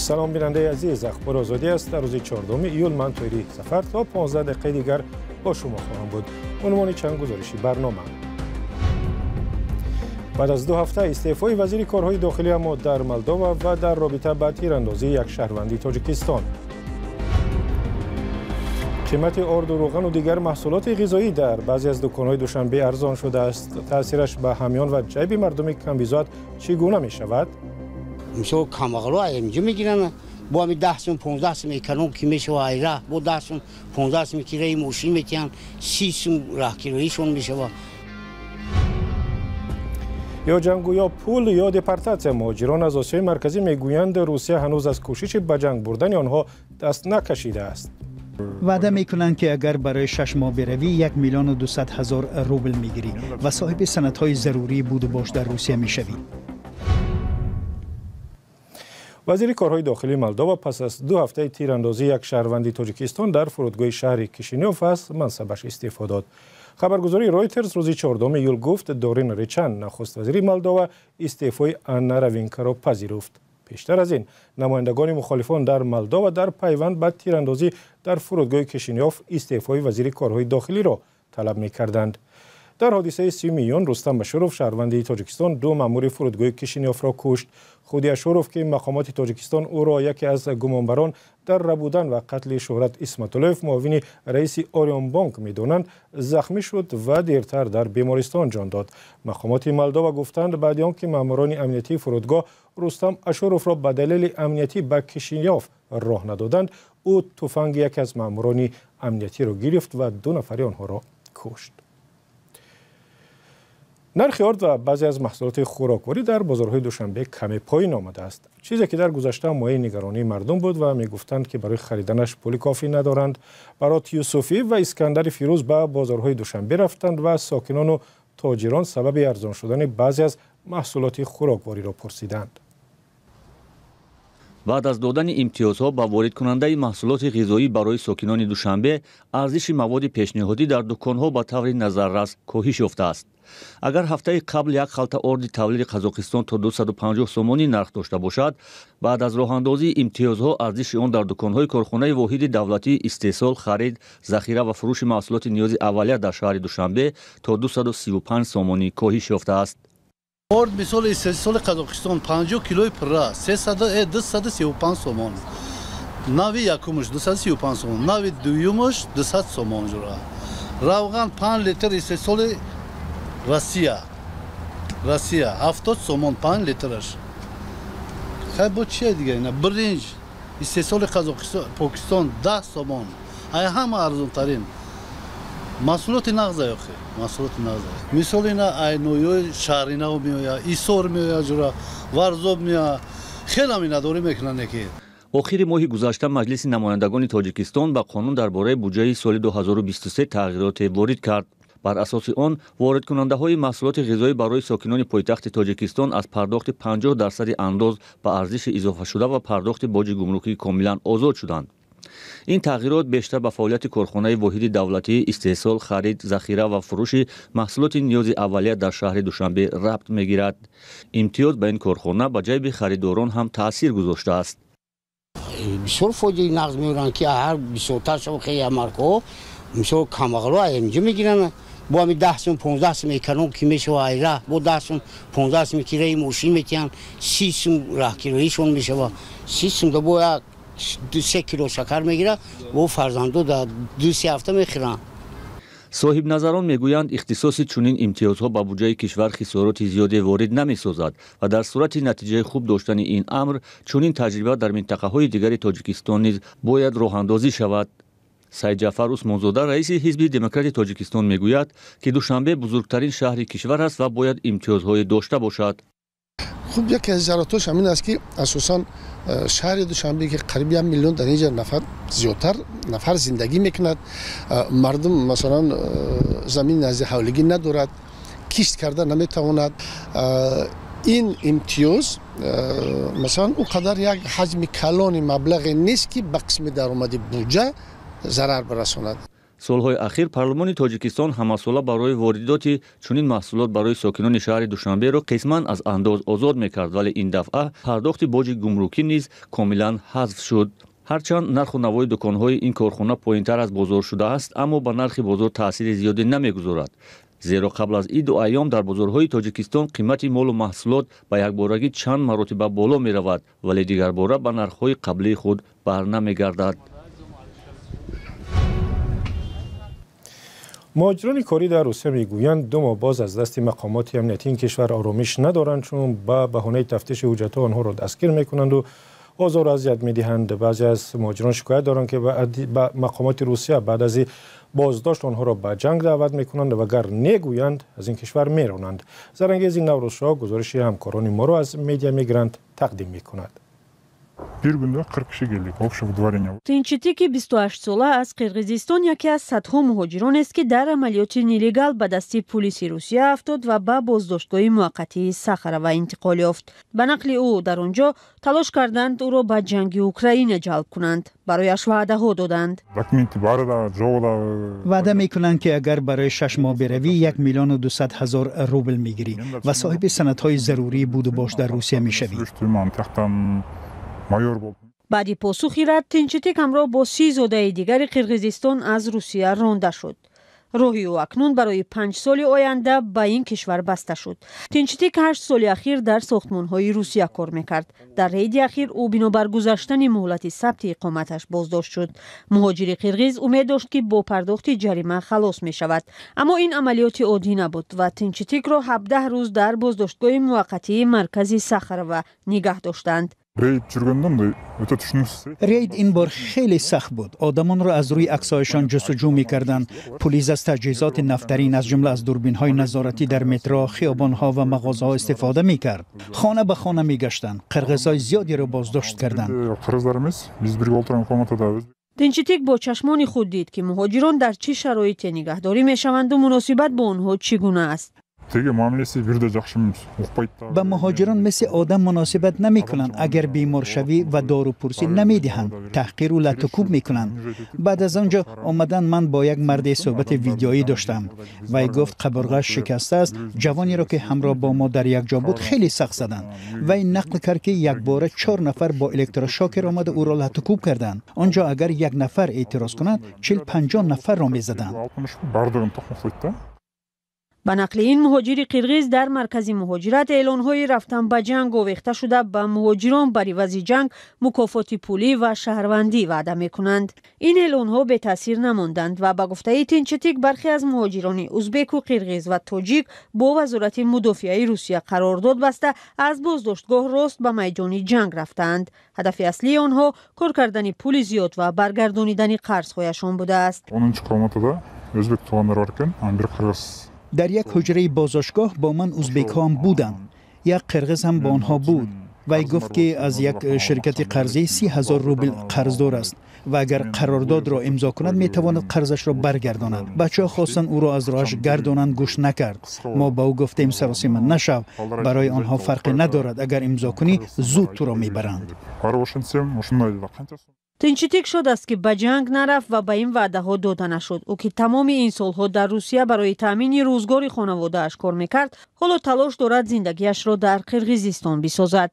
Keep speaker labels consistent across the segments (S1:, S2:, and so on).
S1: Салом, бинандаи азиз. Ахбори Озодӣ аст. Дар рӯзи 14 июл ман, Тоҳири Сафар, то 15 дақиқаи дигар бо шумо хоҳам буд. Унвони чанд гузориши барнома: баъд аз 2 ҳафта истеъфои вазири корҳои дохилӣ, аммо дар Молдова ва дар робита ба тирандозии як шаҳрванди Тоҷикистон. Қимати орду, рӯғану дигар маҳсулоти ғизоӣ дар баъзе аз дуконҳои Душанбе арзон шудааст. Таъсираш ба ҳамён ва ҷайби мардуми камбизоат чӣ гуна мешавад?
S2: Мисол, камбағало инҷо мегиранд, бо ҳами 10 сум, 15 сум эконом ки мешава, ай раҳ бо 10 сум, 15 сум кираи мошин метиҳанд, 30 сум раҳкироишон мешава.
S1: Ё ҷангу ё пул, ё депортатсия. Муҳоҷирон аз Осиёи Марказӣ мегӯянд, Русия ҳанӯз аз кӯшиши ба ҷанг бурдани онҳо даст накашидааст.
S3: Ваъда мекунанд, ки агар барои 6 моҳ биравӣ, 1 200 000 рубл мегирӣ ва соҳиби санадҳои зарурии будубош дар Русия мешавӣ.
S1: Вазири корҳои дохилии Молдова пас аз 2 ҳафтаи тирандозии як шаҳрванди Тоҷикистон дар фурудгоҳи шаҳри Кишинёв аз мансабаш истеъфо дод. Хабаргузории Ройтерс рӯзи 14 июл гуфт, Дорин Речан, нахуствазири Молдова, истеъфои Анна Равинкаро пазируфт. Пештар аз ин намояндагони мухолифон дар Молдова дар пайванд ба тирандозӣ дар фурудгоҳи Кишинёв истеъфои вазири корҳои дохилиро талаб мекарданд. Дар ҳодисаи 30 июн Рустам Ашуров, шаҳрванди Тоҷикистон, ду маъмури фурудгоҳи Кишинёвро кушт. Худи Ашуров, ки мақомоти Тоҷикистон ӯро яке аз гумонбарон дар рабудан ва қатли Шӯҳрат Исматуллоев, муовини раиси Орионбонк, медонанд, захмӣ шуд ва дертар дар бемористон ҷон дод. Мақомоти Молдова гуфтанд, баъди он ки маъмурони амниятии фурудгоҳ Рустам Ашуровро ба далели амниятӣ ба Кишинёв роҳ надоданд, ӯ туфанги яке аз маъмурони амниятиро гирифт ва ду нафари онҳоро кушт. Нархи орд ва баъзе аз маҳсулоти хӯрокворӣ дар бозорҳои Душанбе каме поин омадааст, чизе ки дар гузашта мояи нигаронии мардум буд ва мегуфтанд, ки барои хариданаш пули кофӣ надоранд. Барот Юсуфӣ ва Искандари Фирӯз ба бозорҳои Душанбе рафтанд ва сокинону тоҷирон сабаби арзон шудани баъзе аз маҳсулоти хӯроквориро пурсиданд.
S4: Баъд аз додани имтиёзҳо ба воридкунандаи маҳсулоти ғизоӣ барои сокинони Душанбе, арзиши маводи пешниҳодӣ дар дуконҳо ба таври назаррас коҳиш ёфтааст. Агар ҳафтаи қабл як халта орди тавлиди Қазоқистон то 250 сомонӣ нарх дошта бошад, баъд аз роҳандозии имтиёзҳо арзиши он дар дуконҳои корхонаи воҳиди давлатии истеҳсол, харид, захира ва фурӯши маҳсулоти ниёзи аввалия дар шаҳри Душанбе то 235 сомонӣ коҳиш ёфтааст.
S5: Орд, мисоли, истеҳсоли Қазоқистон, 50 килои пурра 235 сомон. Нави якумаш 235 сомон, нави дуюмаш 200 сомон. Ҷура, равған 5 литр истеҳсоли Россия, 70 сомон 5 литраш. Хай, бо чия дига? Ина биринҷ истеҳсоли Қазоқистон, Покистон, 10 сомон. Ай ҳама арзонтарин маҳсулоти нағза ёхе, маҳсулоти нағза. Мисол, ина айноёи Шаҳринав меоя, Исор меоя, ҷура, Варзоб меоя, хелам инадорӣ мекунанд ки.
S4: Охири моҳи гузашта Маҷлиси намояндагони Тоҷикистон ба қонун дар бораи буҷаи соли 2023 тағйироте ворид кард. Бар асоси он, воридкунандаҳои маҳсулоти ғизоӣ барои сокинони пойтахти Тоҷикистон аз пардохти 50 дарсади андоз ба арзиши изофашуда ва пардохти боҷи гумрукӣ комилан озод шуданд. Ин тағйирот бештар ба фаъолияти корхонаи воҳиди давлатии истеҳсол, харид, захира ва фурӯши маҳсулоти ниёзи аввалия дар шаҳри Душанбе рабт мегирад. Имтиёз ба ин корхона ба ҷайби харидорон ҳам таъсир гузоштааст.
S2: Бисёр фоидаи нағз меоранд, ки ҳар бисёртар шава, хеле маркаҳо, мисол, камбағало инҷо мегиранд, бо ҳами 10 сум, 15 сум эконом ки мешава, ай раҳ бо 10 сум, 15 сум кираи мошин метиҳанд, 30 сум раҳкироишон мешава. 30 сум да бо як се кило шакар мегирад, бо фарзандо да 2-3 ҳафта мехӯранд.
S4: Соҳибназарон мегӯянд, ихтисоси чунин имтиёзҳо ба буҷаи кишвар хисороти зиёде ворид намесозад ва дар сурати натиҷаи хуб доштани ин амр чунин таҷриба дар минтақаҳои дигари Тоҷикистон низ бояд роҳандозӣ шавад. Сайдҷафар Усмонзода, раиси Ҳизби Демократи Тоҷикистон, мегӯяд, ки Душанбе бузургтарин шаҳри кишвар аст ва бояд имтиёзҳое дошта бошад.
S6: Хуб, яке аз ҷаратош ҳамин аст, ки асосан шаҳри Душанбе, ки қариб 1 миллион дар инҷа нафар, зиёдтар нафар зиндагӣ мекунад, мардум, масалан, замини назди ҳавлигӣ надорад, кишт карда наметавонад. Ин имтиёз, масалан, он қадар як ҳаҷми калони маблағе нест, ки ба қисми даромади буҷа зарар барасонад.
S4: Солҳои ахир парлумони Тоҷикистон ҳамасола барои воридоти чунин маҳсулот барои сокинони шаҳри Душанберо қисман аз андоз озод мекард, вале ин дафъа пардохти боҷи гумрукӣ низ комилан ҳазф шуд. Ҳарчанд нарху навои дуконҳои ин корхона поинтар аз бозор шудааст, аммо ба нархи бозор таъсири зиёде намегузорад. Зеро қабл аз иду айём дар бозорҳои Тоҷикистон қимати молу маҳсулот ба якборагӣ чанд маротиба боло меравад, вале дигарбора ба нархҳои қаблии худ барнамегардад.
S1: Муҳоҷирони корӣ дар Русия мегӯянд, 2 моҳ боз аз дасти мақомоти амниятии ин кишвар оромиш надоранд, чун ба баҳонаи тафтиши ҳуҷҷатҳо онҳоро дастгир мекунанду озору азият медиҳанд. Баъзе аз муҳоҷирон шикоят доранд, ки ба мақомоти Русия баъд аз боздошт онҳоро ба ҷанг даъват мекунанд ва агар негӯянд, аз ин кишвар меронанд. Зарангези Наврӯзшоҳ гузориши ҳамкорони моро аз Медиа Мигрант тақдим мекунад.
S7: Bir günde 40 kişi geldik. Общего дворения.
S8: Тинчитики 28-сола аз Қирғизистон яке аз садҳо муҳоҷиронест, ки дар амалиёти нелегал ба дасти пулиси Русия афтод ва ба боздоштгоҳи муваққатии Сахарова интиқол ёфт. Ба нақли ӯ, дар он ҷо талош карданд ӯро ба ҷанги Украина ҷалб кунанд. Барояш ваъдаҳо доданд.
S3: Ваъда мекунанд, ки агар барои 6 моҳ биравӣ, 1 200 000 рубл мегирӣ ва соҳиби санадҳои зарурии будубош дар Русия мешавӣ.
S8: Баъди посухи рад, Тинчитик ҳамроҳ бо 30 зодаи дигари Қирғизистон аз Русия ронда шуд. Роҳи ӯ акнун барои 5 соли оянда ба ин кишвар баста шуд. Тинчитик 8 соли ахир дар сохтмонҳои Русия кор мекард. Дар рейди ахир ӯ бинобар гузаштани муҳлати сабти иқоматаш боздошт шуд. Муҳоҷири қирғиз умед дошт, ки бо пардохти ҷарима халос мешавад. Аммо ин амалиёти оддӣ набуд ва Тинчитикро 17 рӯз дар боздоштгоҳи муваққатии маркази Сахарова нигаҳ доштанд.
S3: Рейд ин бор хеле сахт буд. Одамонро аз рӯи аксҳояшон ҷустуҷӯ мекарданд. Пулис аз таҷҳизоти нафтарин, аз ҷумла аз дурбинҳои назоратӣ дар метро, хиёбонҳо ва мағозаҳо истифода мекард. Хона ба хона мегаштанд. Қирғизҳои зиёдеро боздошт карданд.
S8: Тинчитик бо чашмони худ дид, ки муҳоҷирон дар чӣ шароите нигаҳдорӣ мешаванду муносибат бо онҳо чӣ гуна аст.
S3: Ба муҳоҷирон мисли одам муносибат намекунанд. Агар бемор шавӣ ва дорупурсӣ намедиҳанд, таҳқиру латукӯб мекунанд. Баъд аз он ҷо омадан ман бо як марде суҳбати видеоӣ доштам. Вай гуфт, қабурғааш шикастааст. Ҷавонеро, ки ҳамроҳ бо мо дар як ҷо буд, хеле сахт заданд. Вай нақл кард, ки якбора 4 нафар бо электрошокер омада ӯро латукӯб карданд. Он ҷо агар як нафар эътироз кунад, 40-50 нафарро мезаданд.
S8: Ба нақли ин муҳоҷири қирғиз, дар маркази муҳоҷират эълонҳои рафтан ба ҷанг овехта шуда, ба муҳоҷирон бар ивази ҷанг мукофоти пулӣ ва шаҳрвандӣ ваъда мекунанд. Ин эълонҳо бетаъсир намонданд ва ба гуфтаи Тинчитик, бархе аз муҳоҷирони узбеку, қирғиз ва тоҷик бо Вазорати мудофиаи Русия қарордод баста, аз боздоштгоҳ рост ба майдони ҷанг рафтаанд. Ҳадафи аслии онҳо кор кардани пули зиёд ва баргардонидани қарзҳояшон будааст.
S3: Дар як ҳуҷраи боздоштгоҳ бо ман узбекҳо ҳам буданд. Як қирғиз ҳам бо онҳо буд. Вай гуфт, ки аз як ширкати қарзӣ 30 000 рубл қарздор аст ва агар қарордодро имзо кунад, метавонад қарзашро баргардонад. Бачаҳо хостанд ӯро аз роҳаш гардонанд, гӯш накард. Мо ба ӯ гуфтем, саросима нашав, барои онҳо фарқе надорад, агар имзо кунӣ, зуд туро мебаранд.
S8: Тинчитик шод аст, ки ба ҷанг нарафт ва ба ин ваъдаҳо дода нашуд. Ӯ, ки тамоми ин солҳо дар Русия барои таъмини рӯзгори хонаводааш кор мекард, ҳоло талош дорад зиндагиашро дар Қирғизистон бисозад.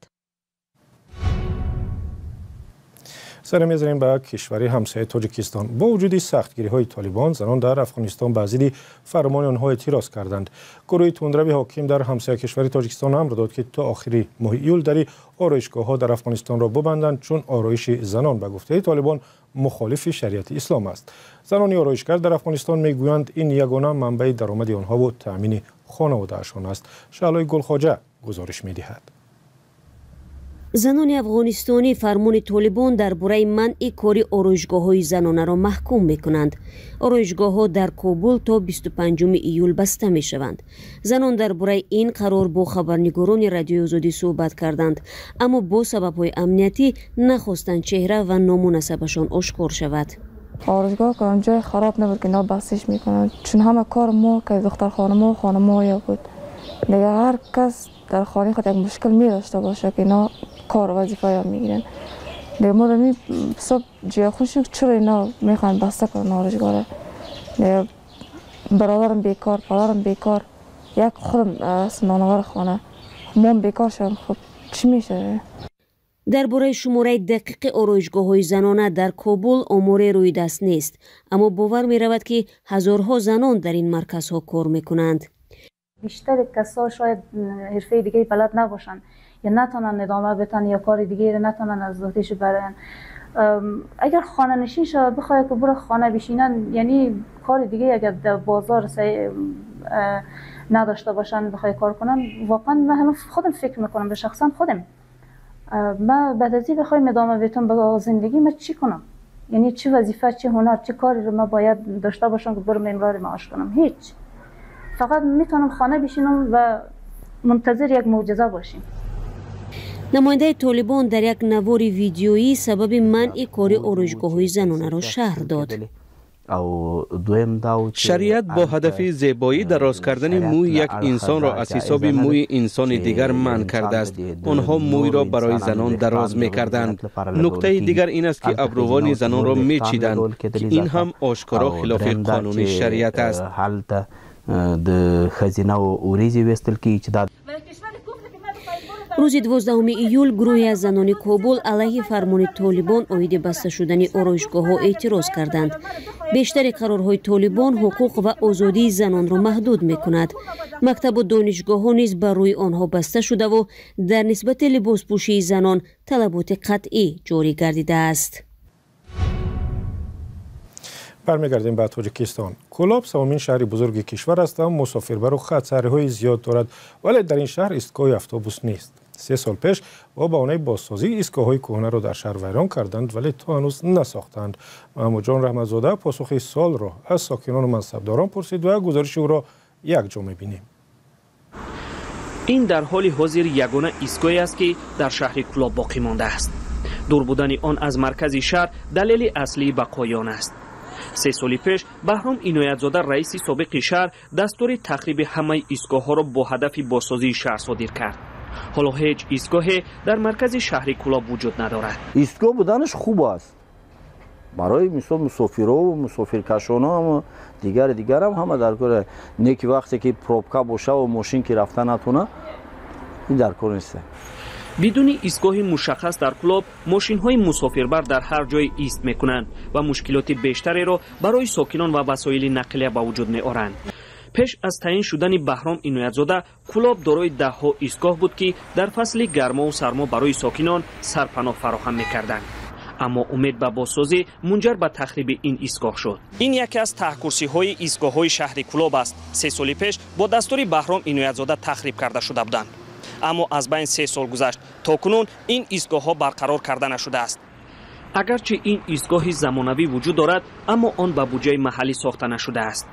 S1: Саре мезанем ба кишвари ҳамсояи Тоҷикистон. Бо вуҷуди сахтгириҳои Толибон, занон дар Афғонистон ба зидди фармони онҳо эътироз карданд. Гурӯҳи тундрави ҳоким дар ҳамсояи кишвари Тоҷикистон амр дод, ки то охири моҳи июл дари ороишгоҳҳо дар Афғонистонро бибанданд, чун ороиши занон ба гуфтаи Толибон мухолифи шариати ислом аст. Занони ороишгар дар Афғонистон мегӯянд, ин ягона манбаи даромади онҳову таъмини хонаводаашон аст. Шаҳлои Гулхоҷа гузориш медиҳад.
S9: Занони афғонистонӣ фармони Толибон дар бораи манъи кори ороишгоҳҳои занонаро маҳкум мекунанд. Ороишгоҳҳо дар Кобул то 25 июл баста мешаванд. Занон дар бораи ин қарор бо хабарнигорони Радиои Озодӣ суҳбат карданд, аммо бо сабабҳои амниятӣ нахостанд чеҳра ва ному насабашон ошкор шавад.
S10: Ороишгоҳ кардам, ҷои хароб набуд, ки ино бастиш мекунанд, чун ҳама кор мо ки духтархонамо хонамоя буд. Дигар ҳар кас дар хонаи худ як мушкил медошта бошад, ки ино кор вазифаё мегиранд. Дигар мо дар ҳисоб ҷои хуш, чаро ино мехоҳанд баста кунанд ороишгоҳро. برادرم بیکار، پدرم بیکار، یک خودم از نانوار خانه، مام بیکار شدم. خب چی میشه؟
S9: Дар бораи шумораи дақиқи ороишгоҳҳои занона дар Кобул оморе рӯи даст нест, аммо бовар меравад, ки ҳазорҳо занон дар ин марказҳо кор мекунанд.
S11: بیشتر کسا شاید حرفه دیگه بلد نباشن یا نتونن ادامه بدن یا کار دیگه رو نتونن از ذاتش برن. اگر خانه نشین شود بخواد که برو خانه بشینن، یعنی کار دیگه اگر در بازار نداشته باشن بخوای کار کنن، واقعا من هنوز خودم فکر میکنم به شخصا خودم، من بعد از این بخوایم ادامه بدم به زندگی من چی کنم؟ یعنی چه وظیفه، چه هنر، چه کاری رو من باید داشته باشم که برم امرار معاش کنم؟ هیچ. فقط میتونم خانه بشینم و منتظر یک معجزه باشیم.
S9: Намояндаи Толибон дар як навори видеоӣ сабаби манъи кори ороишгоҳҳои занонаро шарҳ дод.
S12: Шариат бо ҳадафи зебоӣ дароз кардани мӯи як инсонро аз ҳисоби мӯи инсони дигар манъ кардааст. Онҳо мӯйро барои занон дароз мекарданд. Нуктаи дигар ин аст, ки абрувони занонро мечиданд, ки ин ҳам ошкоро хилофи қонуни шариат аст.
S9: Рӯзи 12 июл гурӯҳе аз занони Кобул алайҳи фармони Толибон оиди баста шудани ороишгоҳҳо эътироз карданд. Бештари қарорҳои Толибон ҳуқуқ ва озодии занонро маҳдуд мекунад. Мактабу донишгоҳҳо низ бар рӯи онҳо баста шудаву дар нисбати либоспӯшии занон талаботи қатъӣ ҷорӣ гардидааст.
S1: Бармегардем ба Тоҷикистон. Кӯлоб севумин шаҳри бузурги кишвар аст ва мусофирбару хатсайрҳои зиёд дорад, вале дар ин шаҳр истгоҳи автобус нест. 3 сол пеш бо баҳонаи бозсозӣ истгоҳҳои кӯҳнаро дар шаҳр вайрон карданд, вале то ҳанӯз насохтанд. Маҳмудҷон Раҳматзода посухи суолро аз сокинону мансабдорон пурсид ва гузориши ӯро якҷо мебинем.
S13: Ин дар ҳоли ҳозир ягона истгоҳе аст, ки дар шаҳри Кӯлоб боқӣ мондааст. Дур будани он аз маркази шаҳр далели аслии бақои он аст. 3 соли пеш Баҳром Иноятзода, раиси собиқи шаҳр, дастури тахриби ҳамаи истгоҳҳоро бо ҳадафи бозсозии шаҳр содир кард. Ҳоло ҳеҷ истгоҳе дар маркази шаҳри Кӯлоб вуҷуд надорад.
S14: Истгоҳ буданаш хуб аст барои мисол мусофирову мусофиркашонам, дигари дигарам ҳама дар кор. Не ки вақте ки пробка бошаву мошин ки рафта натона, ин дар кор нест.
S13: Бидуни истгоҳи мушаххас дар Кӯлоб мошинҳои мусофирбар дар ҳар ҷое ист мекунанд ва мушкилоти бештареро барои сокинон ва васоили нақлия ба вуҷуд меоранд. Пеш аз таъин шудани Баҳром Иноятзода Кӯлоб дорои даҳҳо истгоҳ буд, ки дар фасли гармову сармо барои сокинон сарпаноҳ фароҳам мекарданд. Аммо умед ба бозсозӣ мунҷар ба тахриби ин истгоҳ шуд. Ин яке аз таҳкурсиҳои истгоҳҳои шаҳри Кӯлоб аст. 3 соли пеш бо дастури Баҳром Иноятзода тахриб карда шуда буданд. Аммо аз байн 3 сол гузашт, то кунун ин истгоҳҳо барқарор карда нашудааст. Агарчи ин истгоҳи замонавӣ вуҷуд дорад, аммо он ба буҷаи маҳаллӣ сохта нашудааст.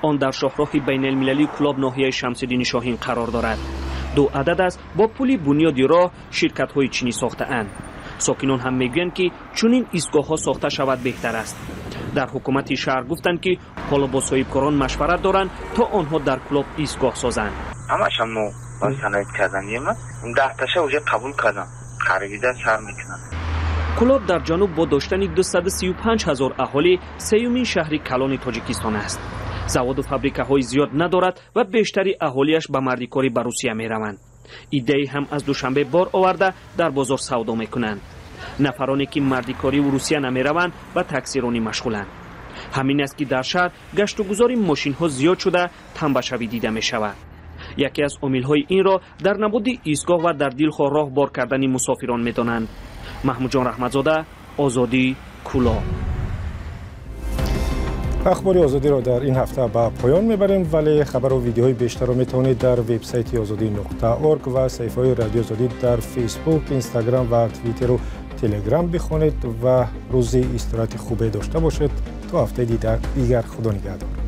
S13: Он дар шоҳроҳи байналмилалии Кӯлоб ноҳияи Шамсиддини Шоҳин қарор дорад. 2 адад аст бо пули бунёди роҳ ширкатҳои чинӣ сохтаанд. Сокинон ҳам мегӯянд, ки чунин истгоҳҳо сохта шавад беҳтар аст. Дар ҳукумати шаҳр гуфтанд, ки ҳоло бо соҳибкорон машварат доранд, то онҳо дар Кӯлоб истгоҳ созанд.
S15: Ҳамаша мо ба саноат карданиема, 10 таша уже қабул кардам, харидида сар мекунам.
S13: Кӯлоб дар ҷануб бо доштани 235 ҳазор аҳолӣ сеюмин шаҳри калони Тоҷикистон аст. Заводу фабрикаҳои зиёд надорад ва бештари аҳолиаш ба мардикорӣ ба Русия мераванд. Иддае ҳам аз Душанбе бор оварда дар бозор савдо мекунанд. Нафароне ки мардикориву Русия намераванд, ба таксиронӣ машғуланд. Ҳамин аст, ки дар шаҳр гаштугузори мошинҳо зиёд шуда, тамбашавӣ дида мешавад. Яке аз омилҳои инро дар набуди истгоҳ ва дар дилхоҳ роҳ бор кардани мусофирон медонанд. Маҳмудҷон Раҳматзода, Озодӣ, Кӯлоб.
S1: Ахбори Озодиро дар ин ҳафта ба поён мебарем, вале хабару видеоҳои бештарро метавонед дар вебсайти озодӣ.орг ва саҳифаҳои Радиои Озодӣ дар Фейсбук, Инстаграм ва Твиттеру Телеграм бихонед ва рӯзи истироҳати хубе дошта бошед. То ҳафтаи дигар, Худо нигаҳдор.